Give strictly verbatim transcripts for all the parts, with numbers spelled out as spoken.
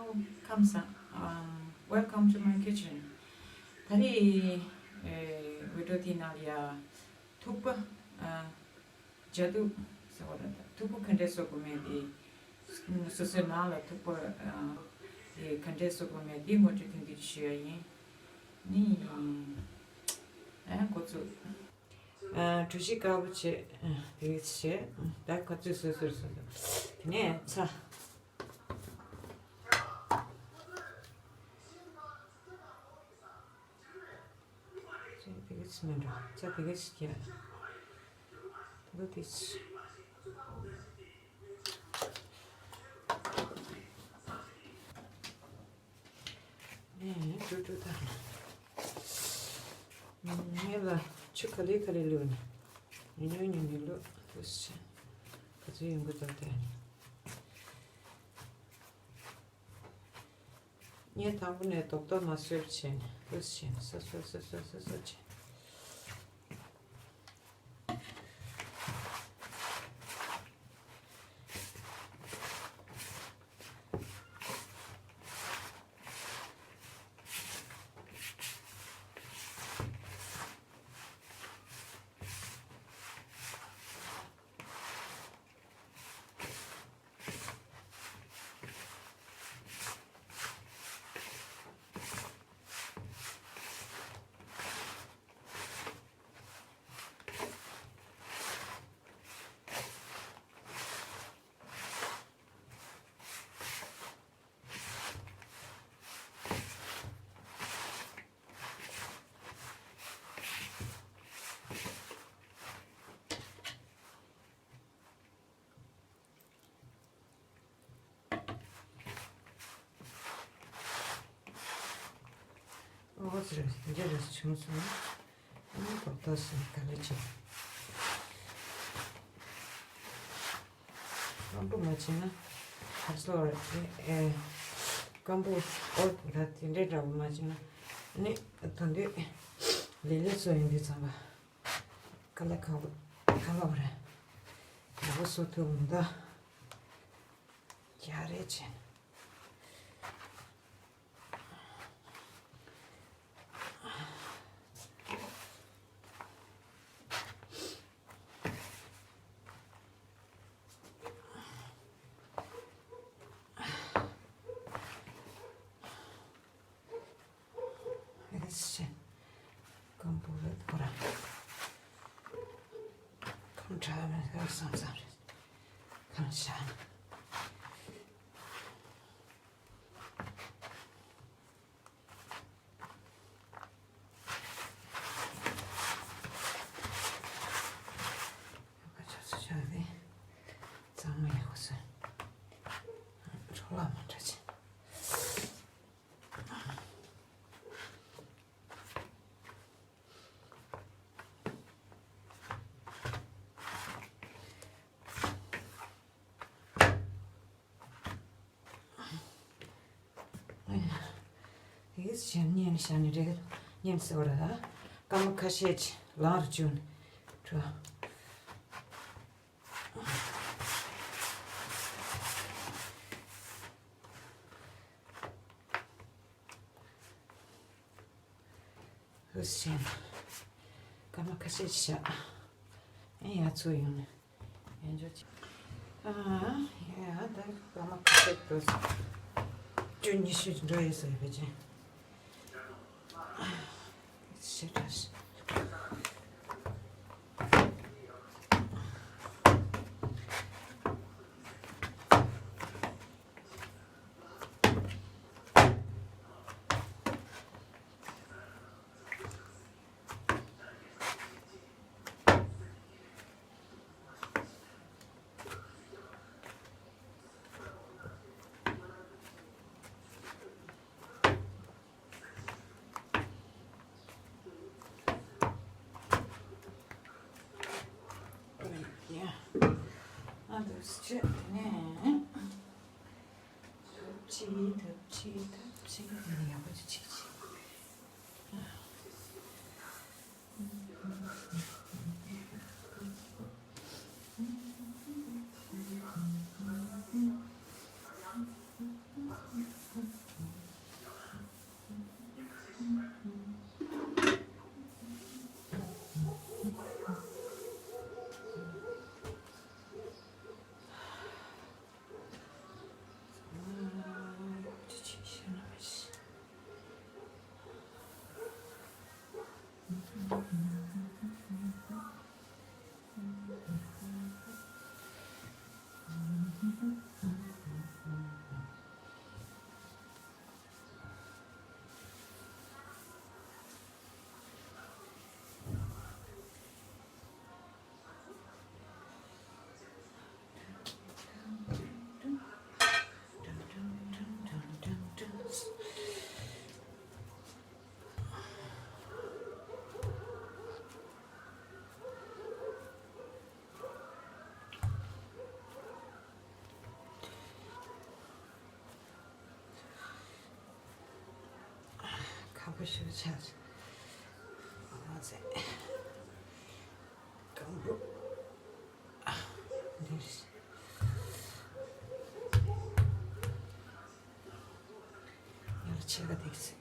ཁམས་བཟང་། ཨ། Welcome to my kitchen. ད་རེས་ཨེ་བི་ཌི་ཡོ་དེའི་ནང་ལ་ཡ་ཐུག་པ། ཨ། ཇ་དུག་ཟེར་བ་རེད། ཐུག་པ་ག་འདྲས་བཟོ་དགོས་མིན་དེ། སོ་སོའི་ནང་ལ་ཐུག་པ། ཨ། དེ་ག་འདྲས་བཟོ་དགོས་མིན་དེ་ངོ་སྤྲོད་ཐུང་ཐུང་ཞུ་ཡ་ཡིན། ནི། ཨ། འགོ་ཚུགས། ཨ། གྲུ་བཞི་དཀར་པོ་བྱས། ཨ། དེ་བྱས། ད་ག་ཚོད་སོ་སོར་སོ་སོ། དེ་ནས་ཚྭ། ཚྭ་དེ་ག་ཚོད་མིན་འགྲོ། ཚྭ་དེ་ག་ཚོད་རྒྱག་འདུག་དེ་ཚོད། ཨེ། ཀྲུ་ཀྲུ་དང་། ངས་ལ་ཆུ་ག་ལེ་ག་ལེ་བླུགས་ནས། ཉུང་ཉུང་ཉུང་ཉུང་བླུགས། འདུག་སེ་བྱས། ག་ཚོད་ཡོང་གི་འདུག་དེ། ངས་དང་པོ་ནས་རྡོག་རྡོག་མ་བཟོས་བྱས་ནས། འདུག་སེ་བྱས་ནས་སོ་སོ་སོ་སོ་སོ་སོ་བྱས། ཨོ་ཙི་རེད། འདི་རེད། བྱུང་སོང་། ཨ་ནི་རྡོག་རྡོག་ཟིན་ག་ལེ་བྱེད། སྐམ་པོ་མ་བྱས་ན། ཁ་སོ་རེད། ཨེ། སྐམ་པོ། ཨོ། ད་དེ་འདྲའི་འདྲ་པོ་མ་བྱས་ན། ཨ་ནི་ད་འདི་ལི་ལི་བཟོ་ཡིན་དུས་ཙམ་པ། དཀའ་ལས་ཁག་པོ་ཁག་པོ་རེད། ཡག་པོ་བཟོ་ཐུབ་མི་འདུག་ཡག་རེད་བྱས། ཨེ་ཤེ། སྐམ་པོ་རེད་ཁོ་རང་། ཁམས་ཁྲ་མེད་ཁ་སང་སང་རེད། ཁམས་ཤ། ཁ་ཆ་ཆ་ཆ་རེད། གཙང་མ་ཡག་པོ་བཟོས། འཕྲོ་བརླག་མ་འདྲ་ཆེ། ཡིས་བྱས་ཉན་བྱས་ནས་རེད། ཉན་ཟེར་བ་རེད། སྐར་མ་ཁ་ཤས་ཅིག་ལངས་རུ་བཅུག་ནས་འགྲོ། ཧུ་སེམས། སྐར་མ་ཁ་ཤས་ཤིག་བཞག་ཨེ་ཡར་ཚུར་ཡོང་ནས་ཡར་འཇོག་ཅིག་ཨ། ཡ་ད་སྐར་མ་ཁ་ཤས་འགྲོ་སོང་། བཅུ་ཉི་ཤུ་འགྲོ་ཡོད་ས་ཡོད་པ་ཅན། ཤི་ད་ཤི། ཡ། ཨ་འདུག་སེ་བྱས་ནས། ཐབས་ཆེ་ཐབས་ཆེ་ཐབས་ཆེ་དེ་ནས་ཡག་པོ་ཅིག་བྱེད་ཅིག་ཁུ་ཤུ་ཆ། ཨ་ཙེ། སྐམ་པོ། ཨ། འདིར། ཡར་ཆེ་ག་འདིར་ཟེར།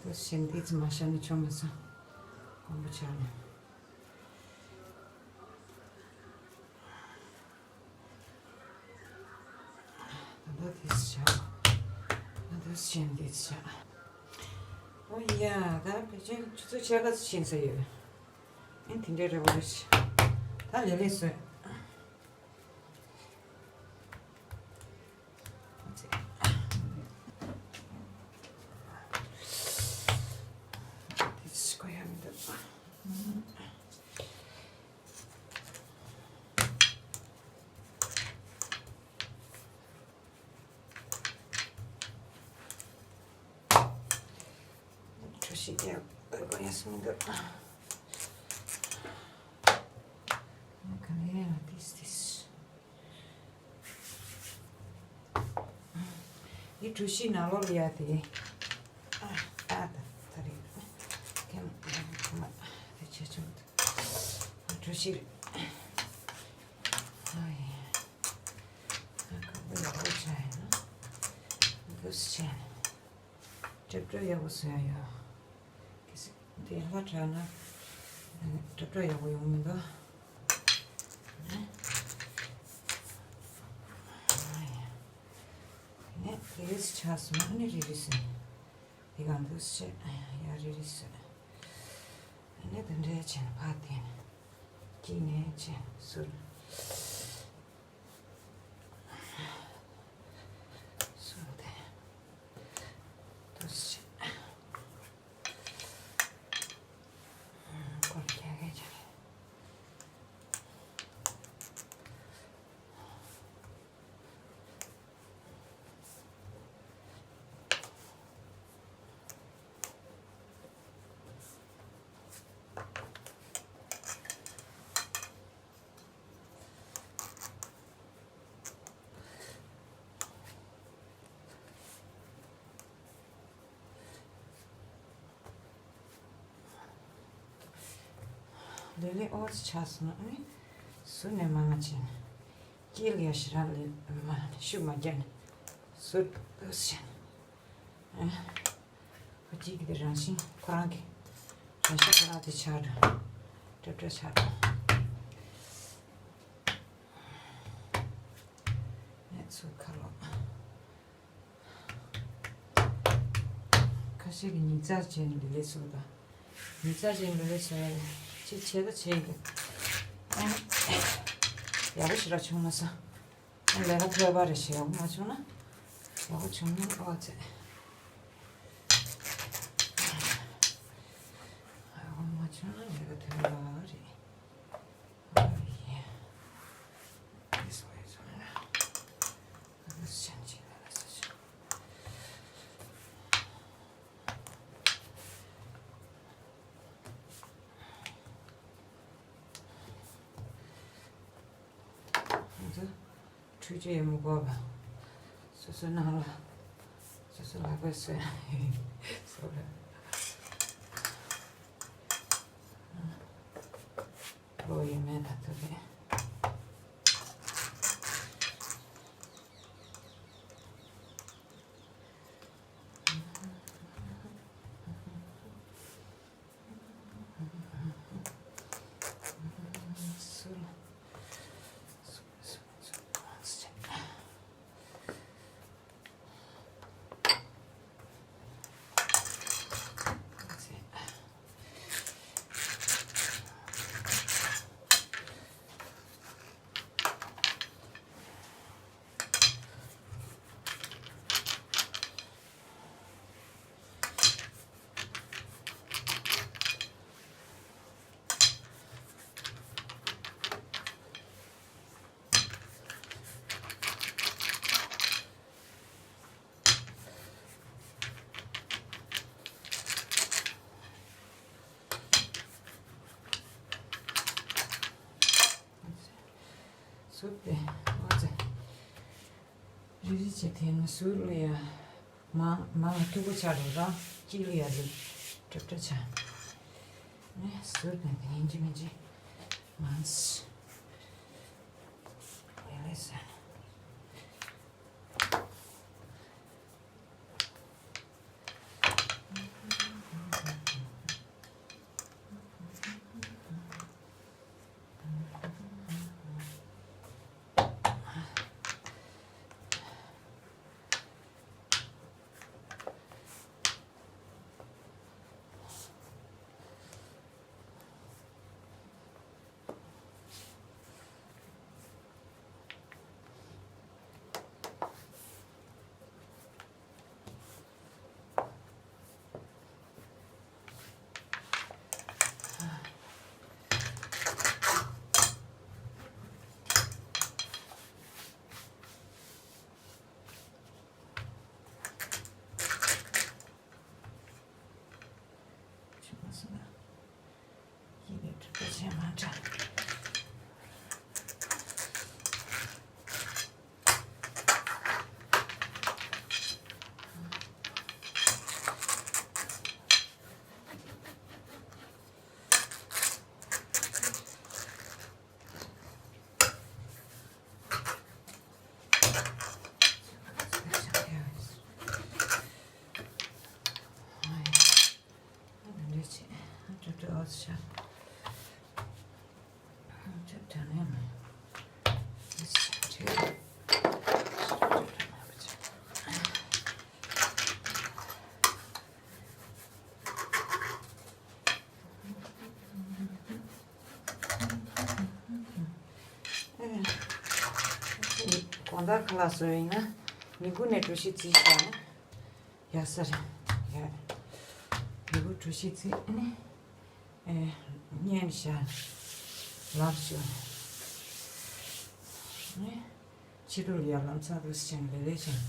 ད་ཞེན་ཏིག་ཙམ་མ་བཞག་ན་ཆོ་མ་སོང་། དཀོན་པོ་ཆགས་ནས། ད་ལྟ་དེ་བཞག་ད་ལྟ་ཞེན་ཏིག་བཞག་ཨོ་ཡ། ད་བེད་སྤྱོད་ཆུ་ཚོད་ཕྱེད་ཀ་ཙམ་ཕྱིན་ས་ཡོད། ཨེ་དེ་འདྲའི་རེ་བ་རེད། ད་ལེ་ལེ་བཟོས། གྲོ་ཞིབ་ཀྱང་ཨོལ་པོ་ཡང་སུ་མི་འདུག་ག་ལེ་ཡང་ཏིས་ཏིས། འདི་གྲོ་ཞིབ་ནང་ལོགས་ལ་ཡ་དེ། ཨ་ཨ་ད་ད་རེད། ཁྱེད་ཁྱེད་མ་དེ་ཆེ་ཆུང་དུ། གྲོ་ཞིབ་རེད། ཨ་ཡེ། ཨ་ཁ་བོ་ཡག་པོ་ཆགས་ཡིན་ན། འདུག་སེ་བྱས་ནས། སྲབ་སྲབ་ཡག་པོ་བཟོ་ཡ་ཡོད། གལ་སྲིད་འདི་ལྷ་དྲགས་ན་སྲབ་སྲབ་ཡག་པོ་ཡོང་མི་འདུག་ནས་རི་རི་ཆགས་སོང་ཨ་ནི་རི་རི་ཟེར། འདི་གང་འདུག་སེ་ཡ་རི་རི་ཟེར། ཨ་ནི་འདི་འདྲའི་བྱས་ནས་ཕར་བལྟས་ནས་དཀྱིལ་ནས་བྱས་ནས་ཟུར། སོང་སྟེ། ཏོག་ཙམ། སྐོར་རྒྱག་གི་བྱ། ལེ་ལེ་ཨོ་ཙི་ཆགས་སོང་ཨ་ནི། ཟུར་ནས་མང་ང་ཅིག་དཀྱིལ་ཡ་ཞེ་དྲག་ལེ་མ་ཤུགས་མ་རྒྱག་ནས་ཟུར་ཏོག་ཙམ་བྱས་ནས། ཨ། ཁོ་གཅིག་གི་དེ་རང་བཞིན་ཁོ་རང་གི་རང་བཞིན་ཁོ་རང་དེ་ཆགས་འགྲོ། སྲབ་སྲབ་ཆགས་འགྲོ། ནས་ཚུར་ཁ་ལོག་ཁ་ཤས་ཀྱིས་ཉིས་རྩ་ཅན་ལེ་ལེ་བཟོ་དང་། ཉིས་རྩ་ཅན་ལེ་ལེ་བཟོ་ཡ་ཅིག་བྱེད་ད་བྱེད་ཀྱི། ཡག་པོ་ཞེ་དྲག་བྱུང་མ་སོང་། ལས་ཀ་ཐོལ་པ་རེ་ཞིག་ཡག་པོ་མ་བྱུང་ན། ཡག་པོ་བྱུང་ན་ཨོ་ཙེ། ཡག་པོ་མ་བྱུང་ན་ལས་ཀ་ཐོལ་པ་རེད། ཨོ་ཡེ། This way is better. This change. འདི་འཁྲུད་རྒྱུ་ཡོད་མི་དགོས་པ། སོ་སོའི་ནང་ལ། སོ་སོའི་ལག་པས་བཟོས། བཟོ་རེད། ལོ་ཡོད་མེད་ད་ཐུག་རེད། ཟུར་དེ་ཨོ་ཙི། རི་རི་བྱེད་དེ་ནི་ཟུར་ལ་ཡ། མ་མ་ལ་ཐུག་པ་ཆ་རུ་རང་དཀྱིལ་ལ་ཡ་རི། གྲབ་གྲབ་ཆ། ནི་ཟུར་དེ་དེ་ཡིན་གྱི་མིན་གྱི། མང་སི། ཡ་ལེ་ས། དགོང་དག་ཁ་ལག་བཟོས་ཡིན་ན་ཉིན་གུང་ནས་གྲོ་ཞིབ་རྩིས་བྱས་ན་ཡག་ས་རེད། ཡ། ཉིན་གུང་གྲོ་ཞིབ་རྩིས་ནས་ཨེ་བརྙན་བཞག་ལབ་བྱུང་ནས། ཕྱི་དྲོ་ལ་ཡར་ལམ་སང་དུ་ཞིང་ལས་ལས་ཀྱང་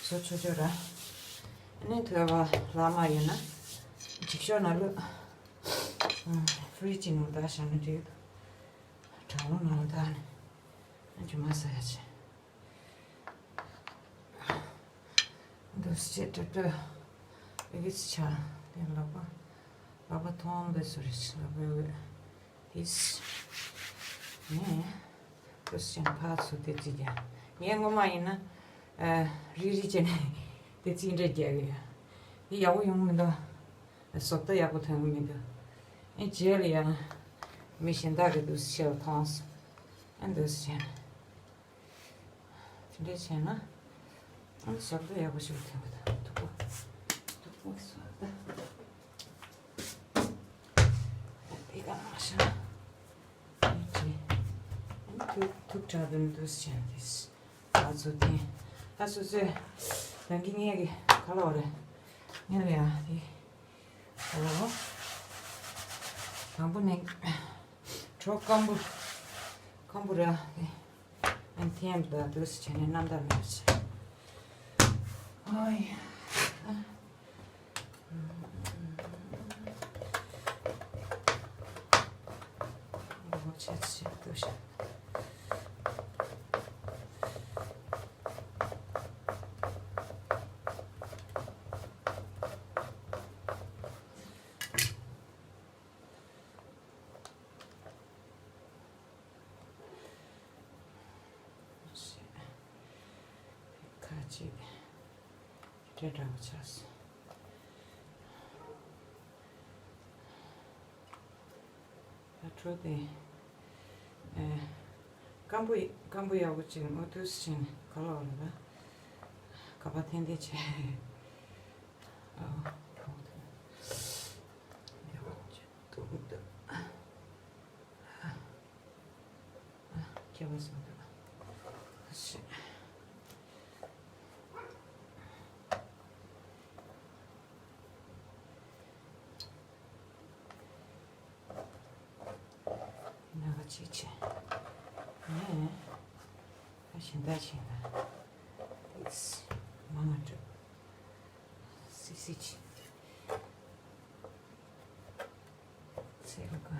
བཟོ་ཆོག་ཆོག་ར། ཨ་ནི་ཐོས་པ་ལྷག་མ་ཡོད་ན་འགྱིག་ཤོག་ནང་བླུགས། ཨ། ཕི་རི་ཇི་ནང་བཏང་བཞག་ན་འགྲིག་འདུག་གྲང་རླུང་ནང་བཏང་ནས་ཨ་རྒྱུ་མ་ཟ་ཡ་བྱས། འདུག་སེ་སྤྲོ་སྤྲོ། ཨེ་གིས་ཆ་དེ་ལག་པ། ལག་པ་ཐོང་དེ་སུ་རེད། ལག་པའི་འོད། དེས། ནས། འདུག་སེ་ཕར་ཚུར་དེ་རྩིས་ཀྱང་། ངས་སྔོན་མ་ཡིན་ན། ཨ། རི་རི་བྱས་ནས་དེ་རྩིས་འདྲ་རྒྱག་གི་ཡོད། དེ་ཡག་པོ་ཡོང་གི་མི་འདུག་བཟོ་ལྟ་ཡག་པོ་ཐོན་གི་མི་འདུག་ཨེ་རྗེས་ལ་ཡང་། མི་གཞན་དག་གིས་འདུག་སེ་བྱས་པ་མཐོང་སོང་། ཨ། འདུག་སེ་བྱས་ནས། དེ་འདྲས་བྱས་ན། ཨ། ཞབས་བྲོ་ཡག་པོ་ཞིག་ཐོན་པ་དང་། སྡུག་པོ། སྡུག་པོ་སོང་ད། དེ་ག་མ་བྱ་ན། ཨ་ནི་ཐུག་ཐུག་དྲག་དུ་འདུག་བྱས་ཏེ། ཨ་ཚོ་དེ། ཨ་སོ་སོས་རང་གི་ངའི་གི་ག་ལ་བ་རེད། ངས་ལ་ཡ་དེ། ཨོ། དང་པོ་ནས་གྲོ་སྐམ་པོ། སྐམ་པོ་ར་དེ། ཨན་ཐེམ་དང་དུས་བྱས་ནས་རྣམ་དག་མེད་པ་བྱས། ཨོ་ཡ། ཨོ་ཆེ་ཆེ་དུ་ཤ། ཁ་ཅིག་སྤྲད་འདྲ་བོ་ཆགས་སོང་། ད་འཕྲོ་དེ། ཨེ། སྐམ་པོ་ཡི་སྐམ་པོ་ཡག་པོ་ཅིག་ཨོ་དུས་ཕྱིན་ག་ལ་བ་ལ་ད། ག་པ་འཐེན་འཐེན་བྱས། ཨོ། ཡག་པོ་ཅིག་འདུག་འདུག་ཨ། ཨ། སྐྱེ་བ་སོང་འདུག་ཨ་ཤི། ན་ག་ཅིག་བྱས། ནས། ཨ་ཤི་ད་ཤི་ད། ཨིས། མ་ང་འགྲོ། སི་སི་ཅི། ཚེ་རུ་ཀ།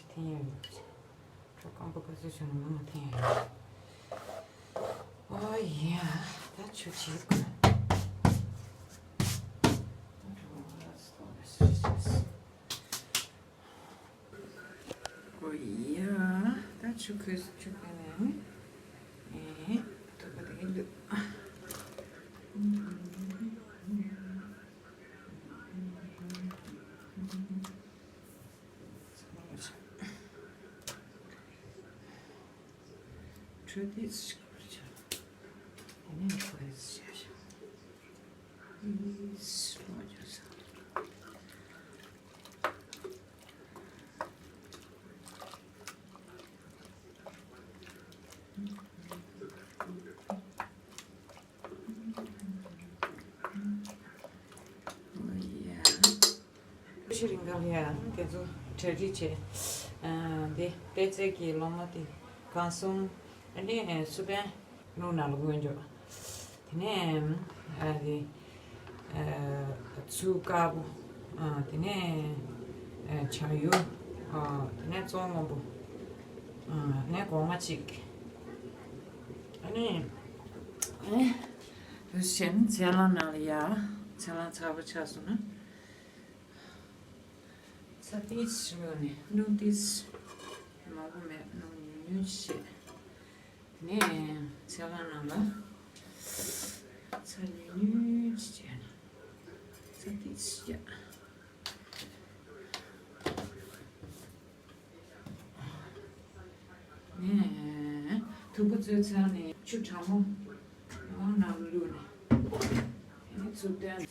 འཐེན་ཡོད། ཁྲོ་སྐམ་པོ་ག་ཚོད་བྱུང་ན་མ་འཐེན་ཡོད། ཨོ་ཡ། ད་ཆུ་ཆིག་ཨོ་ཡ། ད་ཆུ་ཁོལ་ཆུ་ཁོལ་ནས་ཨེ་ཐུག་པ་དེ་འདུག་ཁྲོད་དེ་ཞིག་པར་བྱ། དེ་ནས་ཁོ་རེ་བྱ་ཞིང་། ཨིས་ལོ་ཇོ་ས། ཤི་རིང་ག་ལ་ཡ་དེ་ཚོ་གྲ་སྒྲིག་བྱས། ཨ་དེ་པད་ཚལ་གྱི་ལོ་མ་དེ་གང་གསུམ། ཨ་ནི་སུ་པན་རླུང་ནང་ལ་མངོན་འཇོག་དེ་ནས་ཨ་དེ་ཨ་ཚུ་དཀར་པོ། ཨ་དེ་ནས་ཨ་བྱ་ཡུ། ཨ་དེ་ནས་བཙོང་སྔོན་པོ། ཨ་ནས་གོང་མ་གཅིག་ཨ་ནི་ཨ་ནི་དུས་ཆེན་ཚལ་སླང་ནང་ལ་ཡ། ཚལ་སླང་ཚ་པོ་ཆགས་སོང་ན། ཚྭ་ཏིས་བླུགས་ནས་སྣུམ་ཏིས་མང་པོ་མེད། སྣུམ་ཉུང་ཉུང་ཅིག་བྱས། དེ་ནས་ཚལ་སླང་ནང་ལ་ཚྭ་ཉུང་ཉུང་ཅིག་བྱས་ནས་ཚྭ་ཏིས་བྱས། ནས་དུག་པ་བཙོས་ཚར་ནས་ཆུ་གྲང་མོ་ནང་ལ་བླུགས་ནས། ཨ་ནི་ཚུར་བཏོན།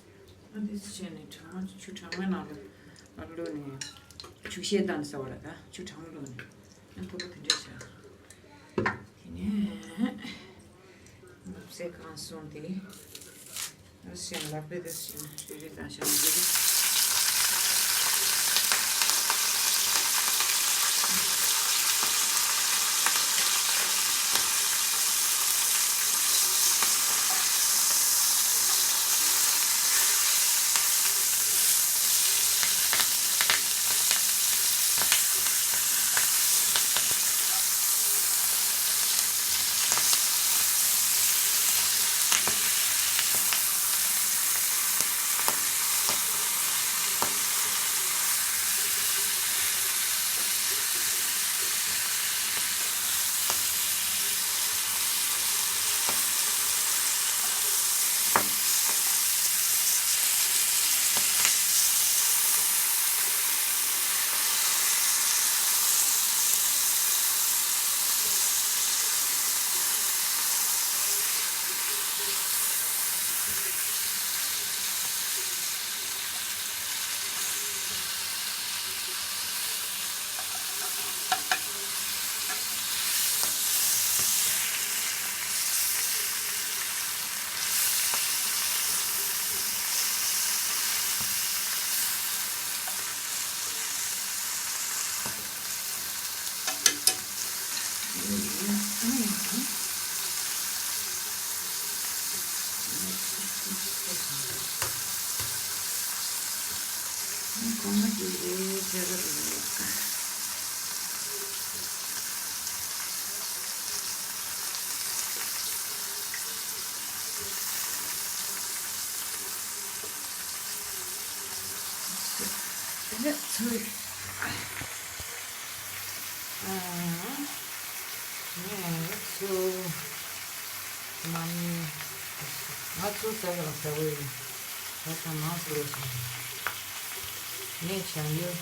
ཨ་འདི་བྱས་ནས་གྲང་མོ་ཆུ་གྲང་མོའི་ནང་ལ་བླུགས་ནས་ཆུ་ཤེལ་བཏང་ཟེར་བ་རེད། ད་ཆུ་གྲང་མོ་བླུགས་ནས་ཨ་དུག་པ་དེ་འདྲས་བྱས། དེ་ནས་ནུབ་སའི་ཁང་སོང་དེ། ཨ་ཞེན་ལག་པས་དེ་ཞེན་རེ་རེ་དང་ཞེན་རེ་རེ། ང་ཚོ་ཟ་ཡག་ཟ་བའི་ད་ལྟ་མང་ཚོགས་ལ་སོང་། ངས་བྱང་ཡུལ་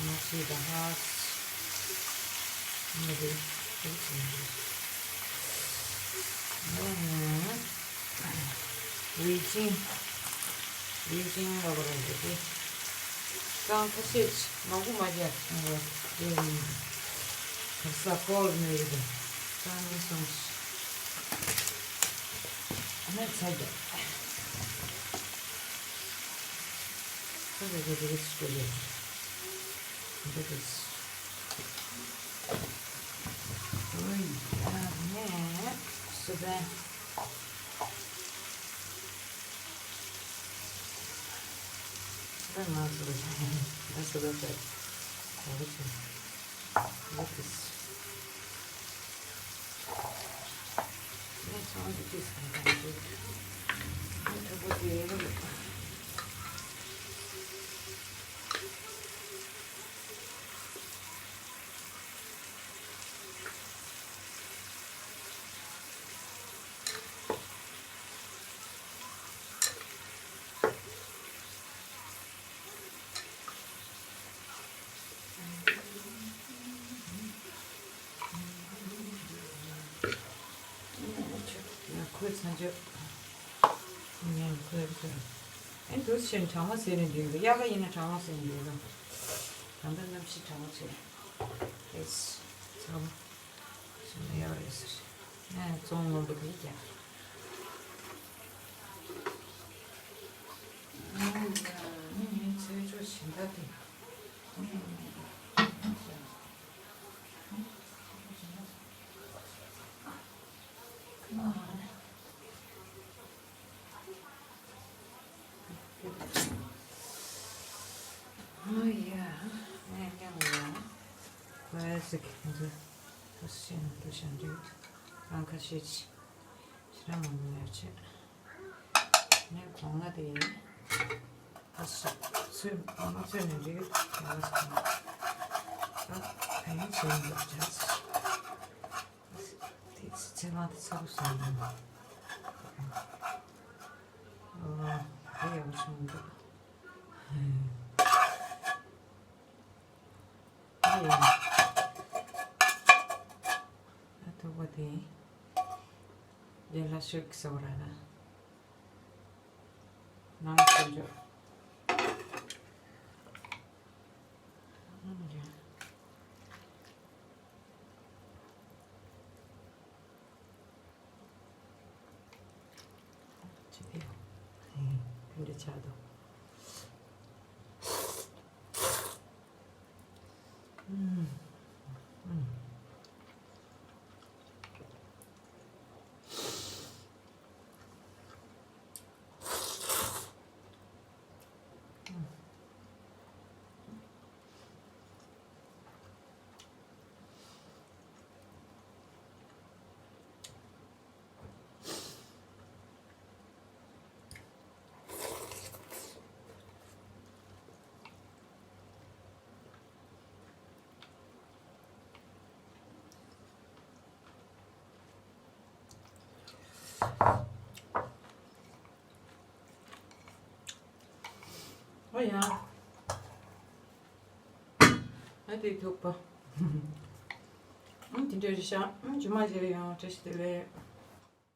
མ་ཤེས་པ་ཧ་ངས་རེད་རེད་བྱུང་འདུག་ཝེ་ཅིང་། ཝེ་ཅིང་ལ་བར་འདུག་སྟེ། ཀང་ཁ་ཤས་མང་པོ་མ་རྒྱག་ཨ་ས་ཀོལ་མེད་རེད། ཀང་ནི་སོང་ཨ་ནི་ཚ་རྒྱག་ཁ་ཤས་ཀྱི་རེ་སྐོར་ཡོད་འདུག་གི་ཨོ་ཡ་ནས་སུ་བན། ང་ང་སུ་བན་ང་སུ་བན་ཟེར། Look at this. That's all the juice I can do. What about the other? ཁོས་ཚ་འཇོག་ཉམས་ཁོས་ཁོས། ཨེ་འདུག་ཕྱིར་གྲང་མོ་ཟེར་ནས་འདུག་གི། དབྱར་ཁ་ཡིན་ན་གྲང་མོ་ཟེར་ནས་འདུག་གི། ད་ལྟ་གནམ་གཤིས་གྲང་མོ་ཆེ། ཨེས་ཚ་བོ་ཞིག་ན་ཡག་རེད་ཟེར། ཨེ་བཙོང་སྔོན་པོ་དེ་རྒྱག་ཨེ་ཡ་ནི་ངའི་ཚེས་བཅུ་ཕྱི་ཟླ་དེ། ཨ་ཡ། ངས་མཉམ་ཡོང་། ཁོ་ཨེ་ཟིག་འདི་ཁོ་ཤེས་ན་འདི་བྱ་འདྲི། རང་ཁ་ཤས་ཀྱིས་ཕྱི་ར་མ་ནུ་ཡར་ཆེ། ངས་གོང་ན་དེ་ཡིན། ཁ་ཤས་ཚོས་མ་ཚོས་ནས་འདྲི། ཡང་ཟིག་ཁོ་ན་ཨ་ཕན་ཡོན་ཆེ་ཡིན་པར་བྱ་ཟིག་དེ་ཚེ་ཚེ་མ་དེ་ཚ་བོ་སོང་ཡིན། ཨོ་དེ་ཡག་པོ་བྱུང་འདུག་ཨ་ཡ། ཨ་ཐུག་པ་དེ། ལས་ལ་ཤུགས་སོ་ར་ན། ནང་སོ་འཇོག་ཨ་ཡ། ཅི་ཡ། ཧེ། འདི་ཆགས་འདུག་ཨོ་ཡ། ཨ་དེ་ཐུག་པ། ཨ་དེ་འདྲ་རེད་ཤག་ཨ་ཇུ་མ་ཇེ་ཡང་བཀྲ་ཤིས་བདེ་ལེགས།